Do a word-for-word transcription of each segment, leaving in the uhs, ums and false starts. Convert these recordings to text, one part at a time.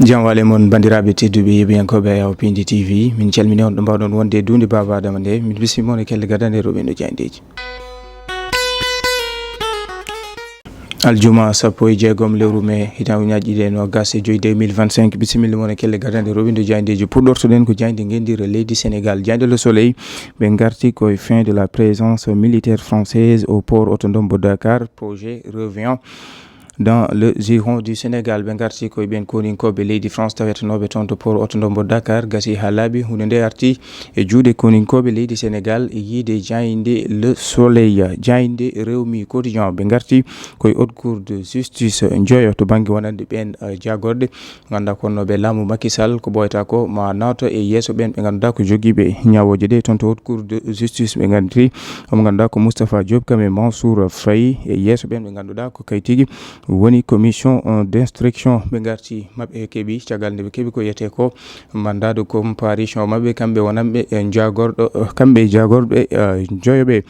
Jam wale mon, banndiraaɓe tedduɓe, yeɓiyankooɓe Ayaw Pindi T V, min calmini on ɗo mbaawɗon wonde e duunde Baaba Adama nde. Min bismii mon e kelle gadande rewɓe no jayndeeji. Aljuma sappo e jeegom lewru mee, hitaande ujunnaaji ɗiɗi e noogas e joy, deux mille vingt-cinq. Bisimilla mon e kelle gadande rewɓe no jayndeeji. Puɗɗortoɗen ko jaaynde ngenndiire leydi Senegaal. Jaaynde Le Soleil, ɓe ngarti koye fin de la présence militaire française au port autonome de Dakar, projet revient dans le giron du Sénégal. Ɓe ngarti koye ɓeen koninkooɓe leydi France tawetenooɓe toon to port autonome de Dakar. Gasi haa laaɓi, huunde nde arti e juuɗe koninkooɓe leydi Senegaal e yiide jaaynde Le Soleil, jaaynde Rewmi Quotidien. Ɓe ngarti koye Haute Cour de Justice njoyo to bannge wonande ɓeen, eh, jaagorɗe. Ngannduɗaa ko wonnooɓe laamu Macky Sall, ko ɓooyata ko ma nawta e yeeso ɓeen ɓe ngannduɗaa ko jogiiɓe ñaawooje ɗe toon to Haute Cour de Justice. Ɓe ngarti omo ngannduɗaa ko Moustapha Diop, kam e Mansour Faye, e yeeso ɓeen ɓe ngannduɗaa ko kay tigi woni commission, euh, d'instruction. Ɓe ngarti maɓɓe keɓi, caggal nde ɓe keɓi ko wiyetee ko mandat de comparution maɓɓe, kamɓe wonanɓe e jaagorɗo, kamɓe e jaagorɓe, euh, joyo ɓe.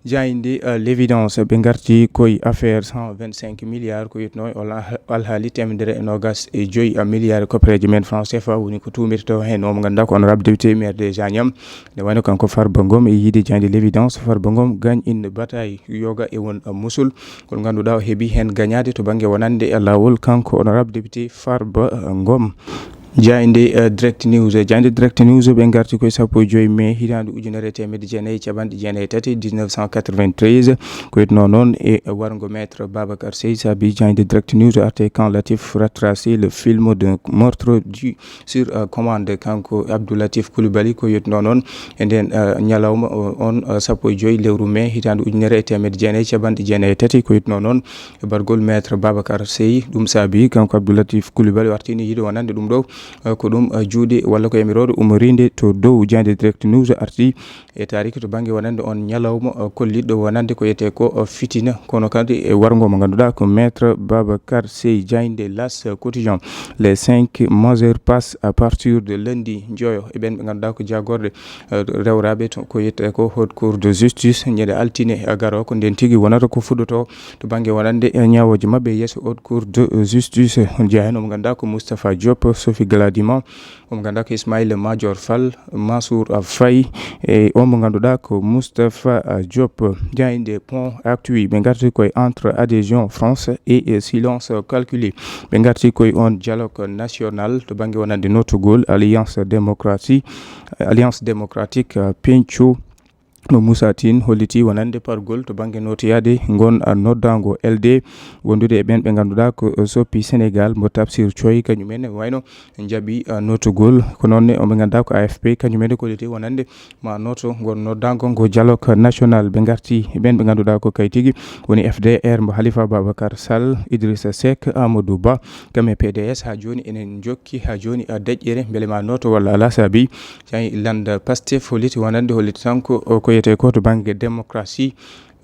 Jaaynde, euh, L'Évidence, ɓe ngarti koye affaire cent vingt-cinq milliards, ko wiyetnoo o la-, alhaali teemedere e noogas e joy milliards koppereeje men franc C F A, woni ko tuumirtoo heen o mo ngannduɗaa ko honorable député maire de Agnam. Nde wayno kanko Farba Ngom e yiide jaaynde L'Évidence, Farba Ngom gagne une bataille yoga e won, euh, musul, ngol ngannduɗaa o heɓi heen gañaade to bannge wonande e laawol, kanko honorable député Farba Ngom. Jaaynde, eh, Direct News. Jaaynde Direct News, ɓe ngarti koye sappo e joy mee hitaande ujunere e teemedde jeenayi e capanɗe jeenayi e tati, dix-neuf cent quatre-vingt-treize. Ko wiyetnoo noon e warngo Maître Babacar Sèye, saabi jaaynde Direct News arte quand Latif retrace le film de meurtre du sur, euh, commande, kanko Abdou Latif Coulibaly. Ko wiyetnoo noon e ndeen, euh, ñalawma, euh, on, euh, sappo e joy lewru mee hitaande ujunere e teemedde jeenayi e capanɗe jeenayi e tati. Ko wiyetnoo noon e bargol Maître Babacar Sèye. Ɗum saabi kanko Abdou Latif Coulibaly o artini yiide wonande ɗum ɗo, eh, ko ɗum, eh, juuɗe walla ko yamiroore umoriinde to dow. Jaaynde Direct News arti e taariki to bannge wonande on ñalawma, eh, kollitɗo wonande ko wiyetee ko, eh, fitina, kono kadi e warngo mo ngannduɗaa ko Maître Babacar Sèye. Jaaynde L'As Quotidien, les cinq majeurs passent à partir de lundi, njoyo e ɓeen ɓe ngannduɗaa ko jaagorɗe, eh, rewraaɓe to ko wiyetee ko Haute Cour de Justice ñande altine, eh, garoo ko ndeen tigi wonata ko fuɗɗotoo to bannge wonande, eh, ñaawooje maɓɓe yeeso Haute Cour de Justice. On jeyaa heen omo ngannduɗaa ko Moustapha Diop, Sophie Gladima, omo ngannduɗaa ko Ismaïla Madior Fall, Mansour Faye, e omo ngannduɗaa ko Moustapha Diop. Jaaynde Point Actu, ɓe ngarti koye entre adhésion France et, eh, silence calculé. Ɓe ngarti koye on dialogue national to bannge wonande nootugol Alliance démocratie, Alliance démocratique, eh, Pencco mo Moussa Tine holliti wonande pargol to bannge nootoyaade ngon, ah, noddaango L D, wondude e ɓeen ɓe ngannduɗaa ko, eh, soppi Senegaal mo Tafsir Coy, kañum en wayno njaɓi, ah, nootugol. Ko noon ne, omo ngannduɗaa ko A F P, kañum en kolliti wonande ma nooto ngon noddaango ngo dialogue national. Ɓe ngarti e ɓeen ɓe ngannduɗaa ko kay tigi woni F D R mo Khalifa Babacar Sall, Idrissa Seck, Amadou Ba, kam e P D S. Haa jooni enen njokki haa jooni, ah, deƴƴere mbele ma nooto walla alaa, saabi Jaaynde Pastef holliti wonande, holliti tan ko, ko wiyetee ko to bannge démocratie.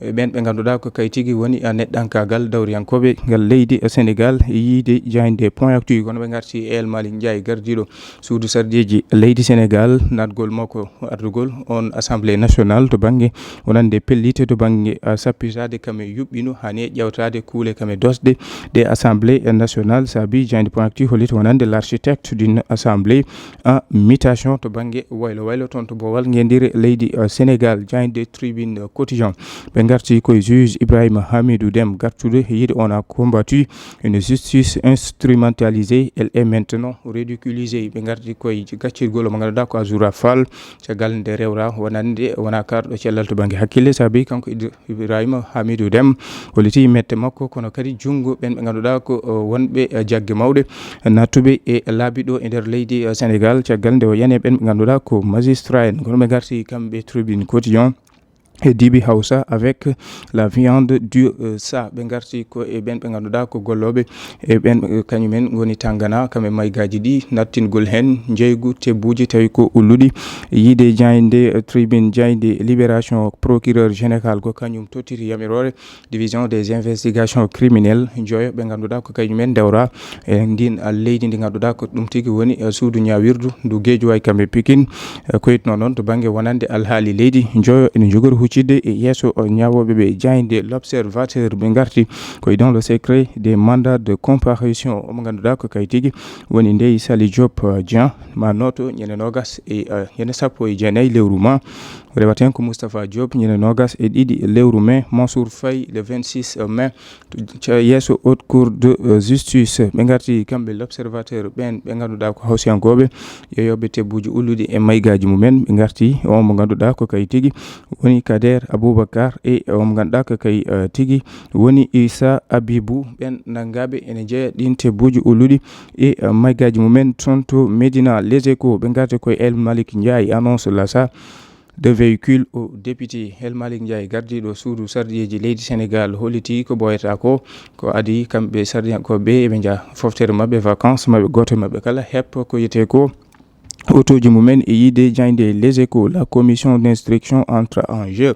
E ɓeen ɓe ngannduɗaa ko kay tigi woni, ah, neɗɗankaagal dawriyankooɓe ngal leydi, eh, Senegaal, e yiide jaaynde Point Actu. Kono ɓe ngarti e El Malick Ndiaye, gardiiɗo suudu sarɗiiji leydi Senegaal, naatgol makko ardugol on Assemblée nationale to bannge wonande pellitte to bannge, ah, sappitaade kam e yuɓɓino, haa ne ƴeewtaade kuule kam e doosɗe ɗe Assemblée nationale. Saabi jaaynde Point Actu holliti wonande l'architecte d'une assemblée en mutation to bannge waylo waylo toon to boowal ngenndiire leydi, eh, Senegaal. Jaaynde Tribune Quotidien, ɓe ngarti koye juge Ibrahima Hamidou Dème, gartude yiide on a combattu une justice instrumentalisée, elle est maintenant ridiculisée. Ɓe ngarti koye gaccirgol mo ngannduɗaa ko Azoura Fall, caggal nde rewra wonande wona kaarɗo cellal to bannge hakkille, saabi kanko Idr-, Ibrahima Hamidou Dème holliti mette makko, kono kadi junngo ɓeen ɓe ngannduɗaa ko, o, wonɓe, eh, jagge mawɗe nattuɓe e laabi ɗo e nder leydi, eh, Senegaal, caggal nde o yani e ɓeen ɓe ngannduɗaa ko magistrat en. Kono ɓe ngarti kamɓe Tribune Quotidien e Dibi Hausa avec la viande du, euh, chat. Ɓe ngarti ko e ɓeen ɓe ngannduɗaa ko gollooɓe e ɓeen, eh, kañum en ngoni Tangana, kam e maygaaji ɗi, nattingol heen njeeygu tebbuuji tawi ko ulluɗi. Yiide jaaynde, eh, Tribune, jaaynde Libération, procureur général ko kañum tottiti yamiroore division des investigations criminelles, njoyo ɓe ngannduɗaa ko kañum en ndewra e ndiin, ah, leydi ndi ngannduɗaa ko ɗum tigi woni, ah, suudu ñaawirdu ndu Guédiawaye kam e Pikine. Eh, ko wiyetnoo noon to bannge wonande alhaali leydi, njoyo ene njogori cidde e yeeso, o, ñaawooɓe ɓe. Jaaynde L'Observateur, ɓe ngarti ko dans le secret des mandats de comparution. Omo ngannduɗaa ko kay tigi woni ndey Sali Diop, uh, Jean, ma nooto ñande noogas e, uh, ñande sappo e jeenayi lewru ma. Rewata heen ko Moustapha Diop ñande noogas e ɗiɗi lewru mai, Mansour Faye le vingt-six mai, to, ca-, yeeso Haute Cour de, uh, Justice. Ɓe ngarti kamɓe L'Observateur ɓeen ɓe ngannduɗaa ko hawsiyankooɓe yeeyooɓe tebbuuji ulluɗi e maygaaji mumen. Ɓe ngarti o mo ngannduɗaa ko kay tigi woni Kader Aboubacar e o mo ngannduɗaa ko kay, uh, tigi woni Issa Abibou. Ɓeen nanngaaɓe ene njeeya ɗiin tebbuuji ulluɗi e, uh, maygaaji mumen toon to Médina. Les Échos, ɓe ngarti koye El Malick Ndiaye, annonce l'achat de véhicule au député. El Malick Ndiaye, gardiiɗo suudu sarɗiyeeji leydi Sénégal, holliti ko ɓooyata ko, ko adii kamɓe sarɗiyankooɓe ɓe, eɓe njaha foftere maɓɓe, vacances maɓɓe, gooto e maɓɓe kala heɓa ko wiyetee ko otooji mumen. E yiide jaaynde Les Échos, la commission d'instruction entre en jeu.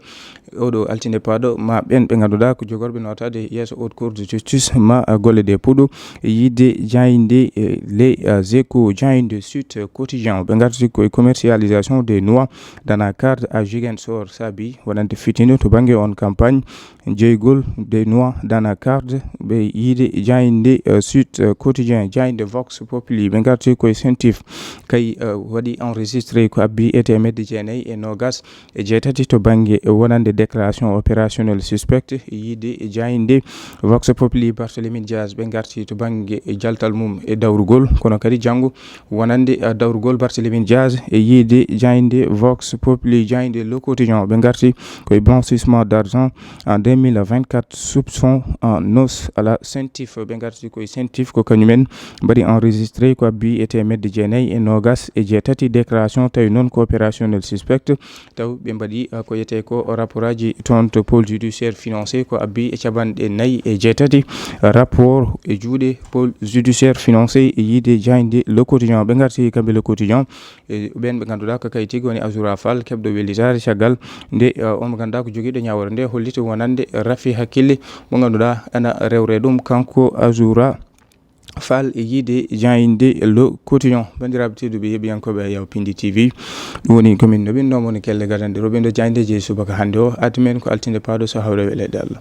Oɗo altine paaɗo, ma ɓeen ɓe ngannduɗaa ko jogorɓe nootaade yeeso Haute Cour de Justice, ma, uh, golle ɗe puɗo. E yiide jaaynde, eh, Les, uh, Échos, jaaynde Sud Quotidien, ɓe ngarti koye commercialisation des noix d'anacarde à Ziguinchor, saabi wonande fitina to bannge on campagne jeygol des noix d'anacarde. Ɓe yiide jaaynde, uh, Sud, uh, Quotidien, jaaynde Vox Populi, ɓe ngarti koye CENTIF, kay, uh, waɗi enregistré ko abbi e teemedde jeenayi e noogas e jeetati to bannge wonande déclaration opérationnelle suspecte. E yiide jaaynde Vox Populi, Barthélémy Dias, ɓe ngarti to bannge jaltal mum e dawrugol, kono kadi janngo wonande, uh, dawrugol Barthélémy Dias. E yiide jaaynde Vox Populi, jaaynde Le Quotidien, ɓe ngarti koye blanchissement d'argent en deux mille vingt-quatre, soupçon en hausse à la CENTIF. Ɓe ngarti koye CENTIF, ko kañumen mbaɗi enregistré ko abbi e teemedde jeenayi e noogas e jeetati déclaration, tawi noon ko opérationnel suspect. Taw ɓe mbaɗi, uh, ko wiyetee ko rapportaaji toon to pôle judiciaire financier, ko abbi e capanɗe nayi e jeetati rapport e juuɗe pôle judiciaire financier. E yiide jaaynde Le Quotidien, ɓe ngarti kamɓe Le Quotidien e ɓeen ɓe ngannduɗaa ko kay tigi woni Azoura Fall, keɓɗo wellitaare caggal nde, uh, on mo ngannduɗaa ko jogiiɗo ñaawoore nde holliti wonande rafi hakkille mo ngannduɗaa ena rewre ɗum kanko Azoura Fall. E yiide jaaynde Le Quotidien, banndiraaɓe tedduɓe yeeɓiyankooɓe Yaw Pindi T V, ɗum woni ko min noɓinno mon kelle gadanɗe roɓindo jaayndeeji e subaka hannde o. Addi men ko altine paaɗo so hawre weleede Allah.